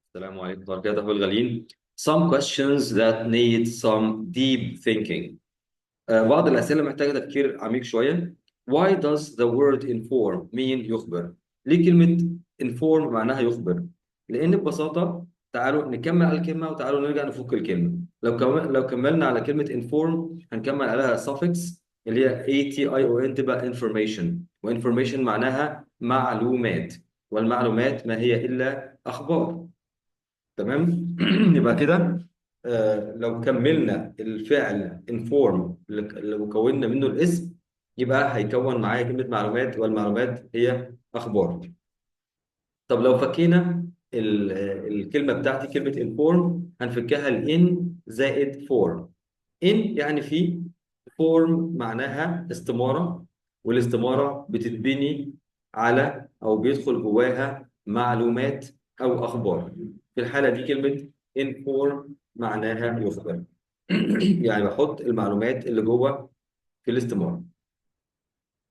السلام عليكم ورحمة الله وبركاته الغاليين. Some questions that need some deep thinking. بعض الأسئلة محتاجة تفكير عميق شوية. Why does the word inform mean يخبر؟ ليه كلمة inform معناها يخبر؟ لأن ببساطة تعالوا نكمل على الكلمة وتعالوا نرجع نفك الكلمة. لو كملنا على كلمة inform هنكمل عليها suffix اللي هي ATION تبقى information، و information معناها معلومات، والمعلومات ما هي إلا أخبار. تمام؟ يبقى كده لو كملنا الفعل inform اللي كونا منه الاسم يبقى هيكون معايا كلمة معلومات، والمعلومات هي أخبار. طب لو فكينا الكلمة بتاعتي كلمة inform هنفكها ل in زائد form. in يعني في، form معناها استمارة، والاستمارة بتتبني على أو بيدخل جواها معلومات أو أخبار. في الحالة دي كلمة inform معناها يخبر، يعني بحط المعلومات اللي جوه في الاستمارة.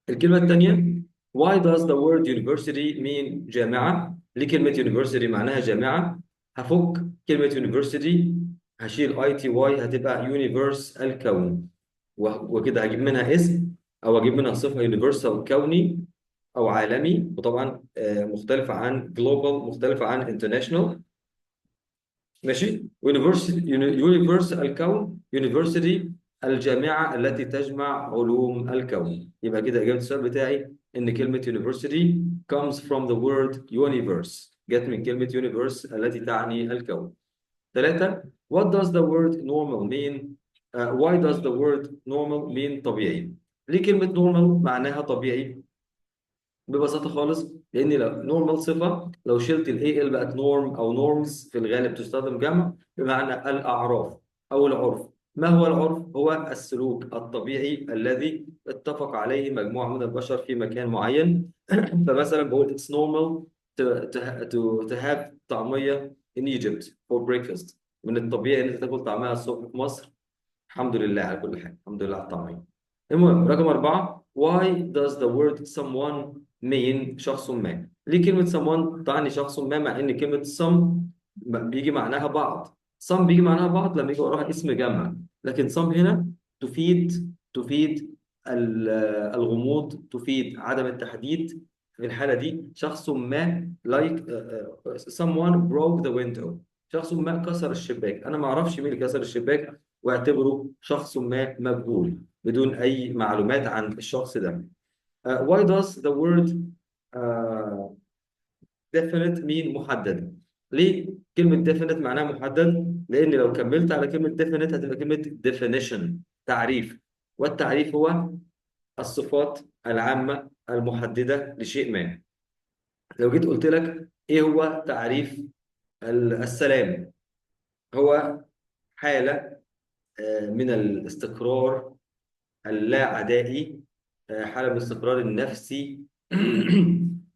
الكلمة الثانية، why does the word university mean جامعة؟ ليه كلمة university معناها جامعة؟ هفك كلمة university، هشيل ITY هتبقى universe الكون، وكده هجيب منها اسم او اجيب منها صفة universal كوني او عالمي، وطبعا مختلفة عن global، مختلفة عن international. ماشي؟ university، universe الكون، university الجامعة التي تجمع علوم الكون. يبقى كده إجابة السؤال بتاعي إن كلمة university comes from the word universe، جت من كلمة universe التي تعني الكون. ثلاثة، what does the word normal mean؟ Why does the word normal mean طبيعي؟ ليه كلمة normal معناها طبيعي؟ ببساطة خالص لأن لو normal صفة، لو شلت ال AL بقت norm أو norms، في الغالب تستخدم جمع بمعنى الأعراف أو العرف. ما هو العرف؟ هو السلوك الطبيعي الذي اتفق عليه مجموعة من البشر في مكان معين. فمثلا بقول it's normal to have طعمية in Egypt for breakfast. من الطبيعي ان انت تاكل طعمية الصبح في مصر. الحمد لله على كل حال، الحمد لله على الطعمية. المهم رقم 4، why does the word someone mean شخص ما؟ ليه كلمة someone تعني شخص ما مع إن كلمة some بيجي معناها بعض؟ some بيجي معناها بعض لما يجي وراها اسم جمع، لكن some هنا تفيد الغموض، تفيد عدم التحديد. في الحالة دي شخص ما، like someone broke the window، شخص ما كسر الشباك، أنا ما أعرفش مين اللي كسر الشباك، واعتبره شخص ما مجهول بدون أي معلومات عن الشخص ده. Why does the word definite mean محدد؟ ليه كلمة definite معناها محدد؟ لأن لو كملت على كلمة definite هتبقى كلمة definition تعريف، والتعريف هو الصفات العامة المحددة لشيء ما. لو جيت قلت لك إيه هو تعريف السلام؟ هو حالة من الاستقرار اللا عدائي، حالة من الاستقرار النفسي،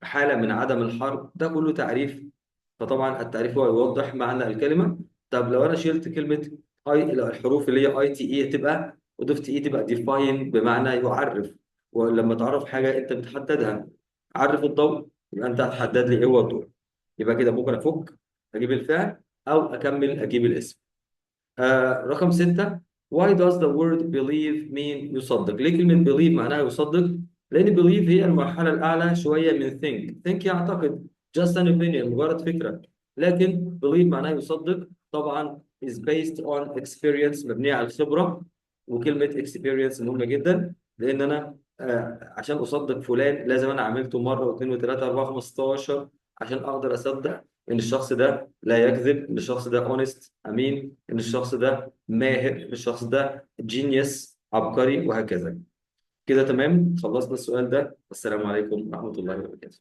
حالة من عدم الحرب، ده كله تعريف. فطبعا التعريف هو يوضح معنى الكلمة. طب لو أنا شلت كلمة I، الحروف اللي هي ITE تبقى وضفت E تبقى define بمعنى يعرف، ولما تعرف حاجة أنت بتحددها. عرف الضوء، يبقى أنت هتحدد لي إيه هو الضوء. يبقى كده ممكن أفك أجيب الفعل أو أكمل أجيب الاسم. رقم 6، why does the word believe mean يصدق؟ ليه كلمة believe معناها يصدق؟ لأن believe هي المرحلة الأعلى شوية من think. think يعتقد، just an opinion مجرد فكرة، لكن believe معناها يصدق. طبعا is based on experience مبنية على الخبرة، وكلمة experience مهمة جدا، لأن أنا عشان أصدق فلان لازم أنا عملته مرة واثنين وثلاثة أربعة 15 عشان أقدر أصدق إن الشخص ده لا يكذب، إن الشخص ده honest أمين، إن الشخص ده ماهر، إن الشخص ده genius عبقري، وهكذا. كده تمام، خلصنا السؤال ده. السلام عليكم ورحمة الله وبركاته.